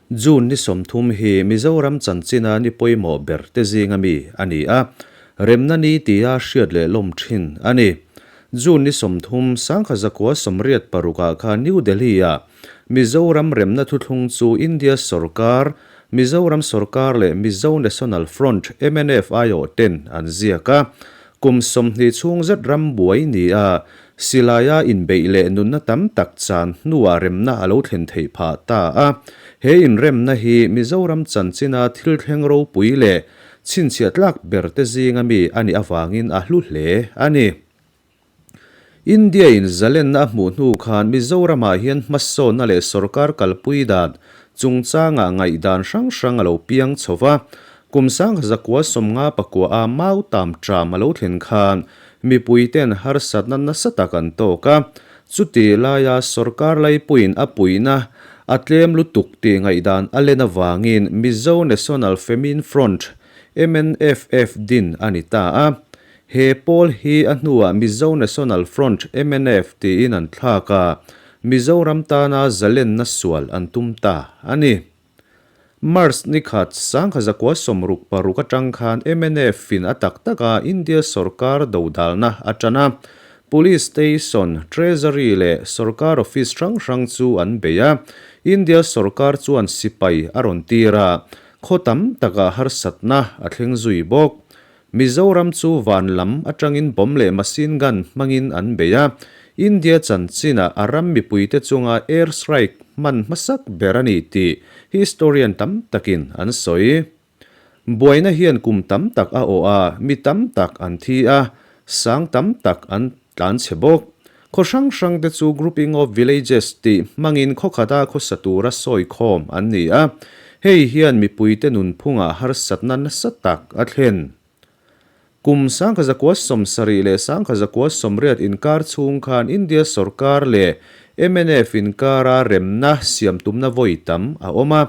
June ni 30 hi Mizoram chanchina ni pawimawh ber te zinga mi a ni a, remna ni tia hriat leh lawm thin a ni. June ni 30, 1986 ah khan New Delhi ah Mizoram remna thuthlung chu India sorkar, Mizoram sorkar leh Mizo National Front, mnf, aiawh ten an ziak a. Kum 20 chhung zet ram buai ni a, Silaia inbeih leh nunna tam tak chan hnuah remna a lo thlen theih phah ta a. He inremna hi Mizoram chanchina thil thleng ropui leh chhinchhiah tlak ber te zinga mi a nih avangin a hlu hle a ni. India-in zalenna a hmuh hnu khan Mizoramah hian hmasawnna leh sorkar kalpui dan chungchangah ngaihdan hrang hrang a lo piang chho va. Kum 1959-a mau tam ṭam a lo thlen khan Mipuiten harsatna nasa tak an tawk a, chuti laia sorkar laipuiin a puihna a tlem lutuk tih ngaihdan a len avangin Mizo National Famine Front, MNFF, din a ni ta a. He pawl hi a hnuah Mizo National Front, mnf, tiin an thlak a, Mizoram tana zalenna sual an tum ta a ni. March ni khat, 1966 atang khan mnf in a tak taka India sorkar dodalna a tan a. Police station, Treasury leh sorkar office hrang hrang chu an bei a. India sorkar chuan sipai a rawn tir a, khaw tam takah harsatna a thleng zui bawk. Mizoram chu van lam atangin bomb leh machine gun hmangin an bei a, India chanchinah a ram mipuite chunga air strike hman hmasak ber a ni tih historian tam takin an sawi. Buaina hian kum tam tak a awh a, mi tam tak an thi a, sang tam tak an tlanchhe bawk. Khaw hrang hrangte chu grouping of villages tih hmangin khaw khata khawsa tura sawi khawm an ni a, hei hian mipuite nunphungah harsatna nasa tak a thlen. Kum 1970 leh 1980 inkar chhung khan India sorkar leh mnf inkara remna siam tumna vawi tam a awm a,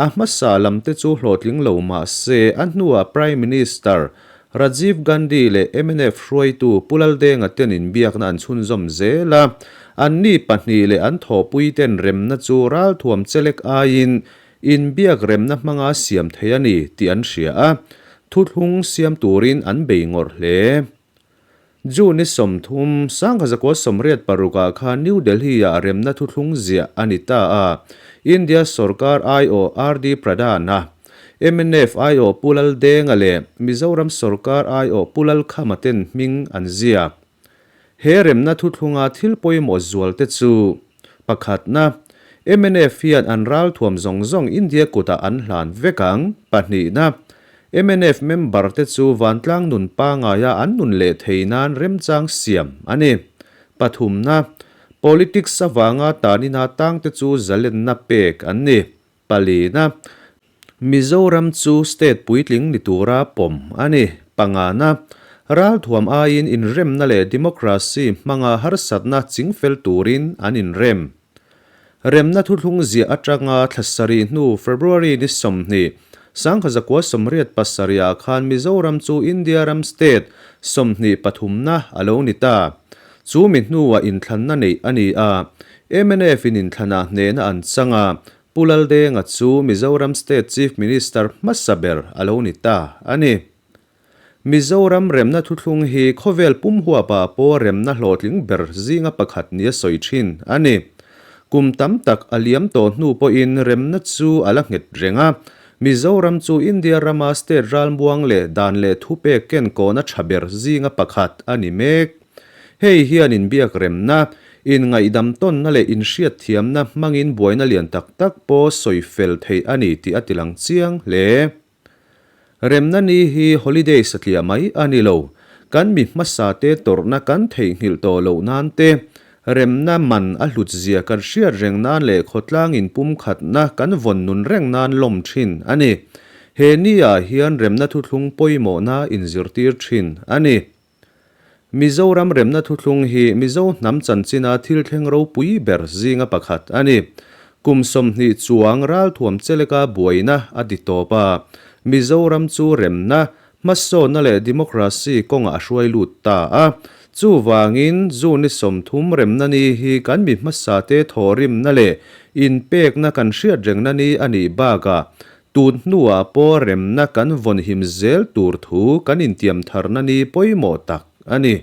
a hmasa lamte chu hlawhtling lo mah se a hnuah Prime Minister Rajiv Gandhi leh mnf hruaitu Pu Laldenga ten inbiakna an chhunzawm zel a, anni pahnih leh an thawhpui ten remna chu ralthuam chelek aiin inbiak remna hmanga siam thei a ni tih an hria a, thuthlung siam turin an bei ngawrh hle. June ni 30, 1986 ah khan New Delhi ah remna thuthlung ziah a ni ta a, India sorkar aiawh RD Pradhan-a, mnf aiawh Pu Laldenga leh Mizoram sorkar aiawh Pu Lalkhama ten hming an ziak. He remna thuthlunga thil pawimawh zualte chu, pakhatna, mnf hian an ralthuam zawng zawng India kutah an hlan vek ang, pahnihna, mnf member te chu vantlang nun pangaia an nun leh thei nan remchang siam a ni, pathumna, politics avanga tanina tangte chu zalenna pek an ni, palina, Mizoram chu state puitling ni tura pawm a ni. Pangana, ralthuam aiin inremna leh democracy hmanga harsatna chingfel turin an inrem. Remna thuthlung ziah atanga thla sarih hnu February ni 20, 1987 ah khan Mizoram chu India ram state 23na a lo ni ta. Chu mi hnuah inthlanna neih a ni a, mnf in inthlanah hnehna an chang a, Pu Laldenga chu Mizoram State Chief Minister hmasa ber a lo ni ta a ni. Mizoram remna thuthlung hi khawvel pum huapah pawh remna hlawhtling ber zinga pakhat nia sawi thin a ni. Kum tam tak a liam tawh hnu pawhin remna chu a la nghet reng a, Mizoram chu India rama state ralmuang leh dan leh thupek kenkawna tha ber zinga pakhat a ni mek. Hei hian inbiak remna, inngaihdam tawnna leh inhriatthiamna hmangin buaina lian tak tak pawh sawi fel theih a ni tih a tilang chiang hle. Remna ni hi holiday satliah mai a ni lo. Kan mi hmasa te tawrhna kan theihnghilh tawh loh nan te, remna man a hlut zia kan hriat reng nan leh khawtlang inpumkhatna kan vawn nun reng nan lawm thin a ni. He ni ah hian remna thuthlung pawimawhna inzirtir thin a ni. Mizoram remna thuthlung hi Mizo hnam chanchina thil thleng ropui ber zinga pakhat a ni. Kum 20 chuang ralthuam cheleka buaina a ti tawp a, Mizoram chu remna, hmasawnna leh democracy kawngah a hruai lut ta a. Chuvangin, June ni 30 remna ni hi kan mi hmasate thawhrimna leh inpekna kan hriatrengna ni a nih bakah, tun hnuah pawh remna kan vawnhim zel tur thu kan intiamtharna ni pawimawh tak a ni.